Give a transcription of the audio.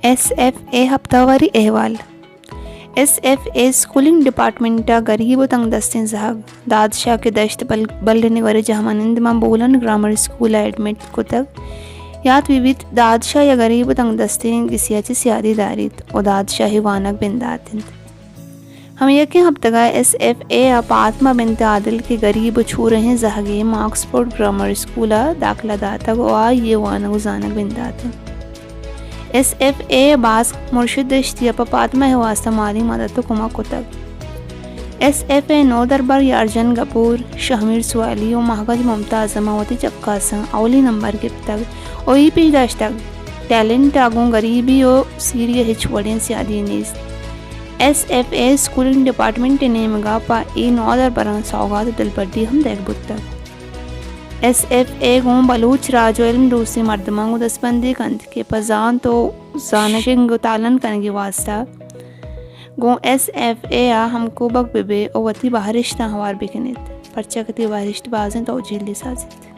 S F اے ہپتہ واری احوال۔ S F A schooling department ء گریب و تنگ دستیں زہگ دادشاہ کہ دشت بل-، بلنی ورے جہمنند ماں بولن گرامر اسکول ء ایڈمٹ کتگ۔ یات بہ بیت دادشاہ یا گریب و تنگ دستیں گسیا چہ سیادی داریت و دادشاہی وانگ بندات انت۔ ہمے یکیں ہپتگ ء ایس ایف اے ء پاتمہ بنت عادل کہ گریب و چورہیں زہگے ماں آکسفورڈ گرامر اسکول ء داخلہ داتگ و آئی ء وانگ و زانگ بندات انت۔ ایس ایف اے ء باز مرشد دشتی ء پہ پاتمہ ء واستہ مالی مدد و کمک کتگ۔ ایس ایف اے ء نودربر یارجن گپور، شہمیر سوالی و مہگج ممتاز ء ماں وتی چکاساں اولی نمبر گپتگ و اے پیش داشتگ، ٹیلنٹ ء گوں گریبی و سیری ء ہچ وڑیں سیادی نیست۔ S F A schooling department ء نیمگ ء پہ اے نودربراں سوگات و دلبڈی ہم دئیگ بوتگ۔ ایس ایف اے گوں بلوچ راج و علم دوستیں مردماں گوں دستبندی کنت کہ پہ زانت و زانگ شنگ و تالان کنگی واسطہ گوں ایس ایف اے ء ہمکوبگ بہ بے و وتی بہرشتاں ہوار بکنیت، پرچا کہ تئی بہرشت بازیں توجیلی سازیت۔